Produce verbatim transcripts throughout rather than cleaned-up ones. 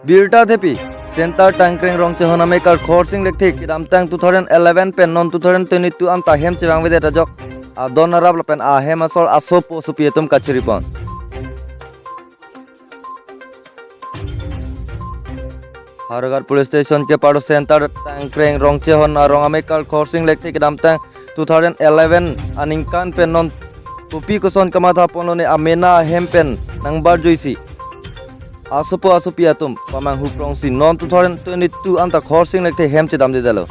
Birta thepi, Center Tangkreng Rongchehon amekar Khorsing Lekthe kedamtang two thousand eleven pen non two thousand twenty-two anta hem chevangvedet ajok adon arap lapen ahem asor asopo asopi atum kachiripon. Howraghat Police Station kepado Center Tangkreng Rongchehon arong amekar Khorsing Lekthe kedamtang two thousand eleven aningkan pen non kopi koson kamathaponlone amena ahem pen nangbarjuisi asopo asopi atum pamanghu prongsi non two thousand twenty-two anta Khorsing Lekthe hem chedamdedetlo.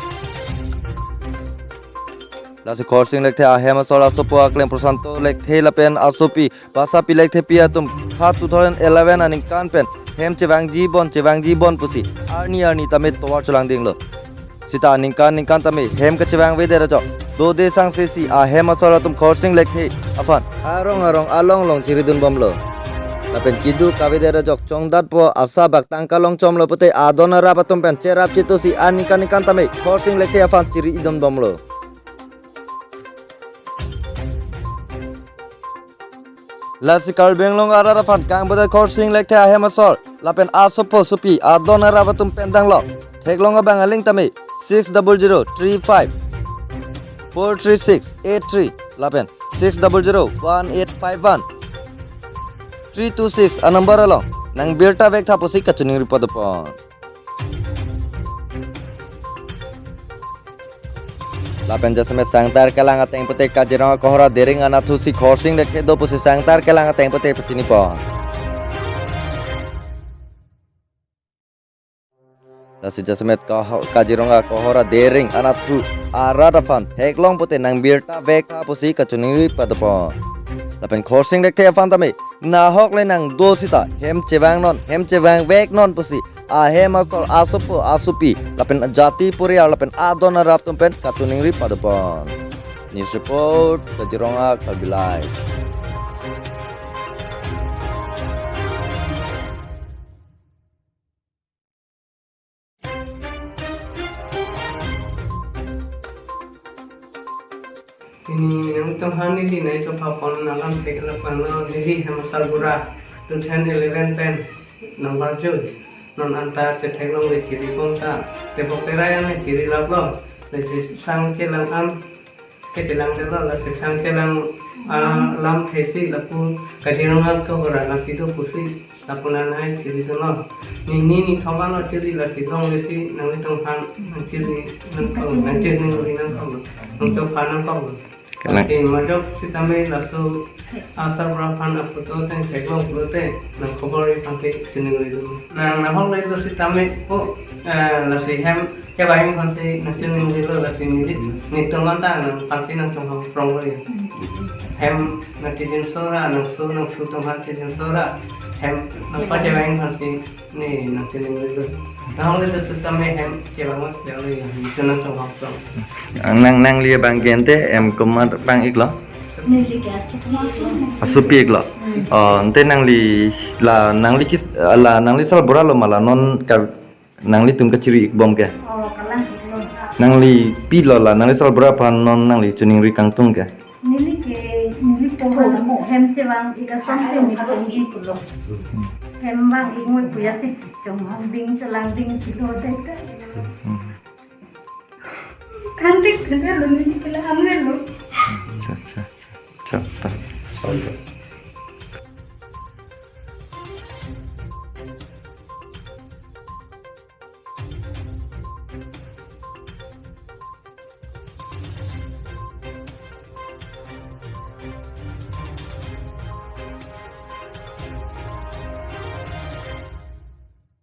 Lasi Khorsing Lekthe ahem asor asopo akleng Prosanto Lekthe lapen asopi Basapi Lekthepi atum ha two thousand eleven aningkan pen hem chevangji bon chevangji bon pusi arni arni tame tovar cholangdinglo. Sita aningkan ningkan tame hem kachevangvedet ajok dode sangsesi ahem asor atum Khorsing Lekthe aphan arong arong along along chiridunbomlo. Lapen keduk avedet ajok chongdatpo asabak tangka longchomlo pute adon arap atum pen cherap chitusi aningkan ningkan tame Khorsing Lekthe aphan chiridunbomlo. Lasi Karbi Anglong arat aphan kangbodet Khorsing Lekthe ahem asor lapen asopo asopi adon arap atum pen tanglo. Theklong abang aling tame six double zero three five four three six eight three lapen six double zero one eight five one three two six anumber along nangbirta vektha pusi kachiningri padopon. Lapen jasemet sangtar kelang ateng pute Kaziranga Kohora Dering anatthu si Khorsing Lekthe do pusi sangtar kelang ateng pute pachinipon. Lasi jasemet Koho-, Kaziranga Kohora Dering anatthu arat aphan theklong pute nangbirta vektha pusi kachiningri padopon. Lapen Khorsing Lekthe aphan tame nahok le nangdo sita hem chevangnon hem chevangvek non pusi ahem asor asopo asopi lapen jati poriar lapen adon arap atum pen kachiningri padopon. News report, Kaziranga Karbi Live. Pini nangtum aphan neli nai chepapon alam thek lapen lo neli hem asor bura two thousand eleven pen nangbarjui non anta chetheklongle chiripon ta tebok terai an chirilaplo. Lasi sang chelang an kachelangdetlo, lasi sang chelang, ah, alam thesi lapu Kaziranga Kohora lasi do pusi lapu nanai chiridunlo. Ni ni ni thoma lo chiri lasi longlesi nanglitum aphan nangchiri nangkok nangchiri nangri nangkok nangchopha nangkok. Kalang. Lasi majok sitame laso asor bura aphan aphuthak ateng theklong pulote nangkhobor ri aphan ke chiningridun. Nang nahok le do sitame ko, eh, lasi hem kevang aphansi nangchiningrilo lasi neli netum anta nangphansi nangchonghong pronglo. Hem nangchijinso ra nangso nangso atum aphan chijinso ra hem nangpachevang aphansi ne nangchiningrilo. Nahok le do sitame hem chevang mas jalo ya itu nangchonghong prong. Ang nang nangli abang ke ante hem komat abang iklo? Neli ke asopo asopi. Asopi iklo. Hmm. Oh, ante nangli la nangli kis la nangli sarbura lo ma la non ka nanglitum kachiri ikbom ke? Oh, kalang iklo. Nangli pilo la nangli sarbura aphan non nangli chiningri kangtung ke? Neli ke neli po hem chevang ik asonte mesenji pulo. Hem vang ik moi puya si chonghong ding chelangding pulo dei ta. Hmm. Kantik kena lo neli ke la amre lo. Acha, acha, acha. Acha, ta.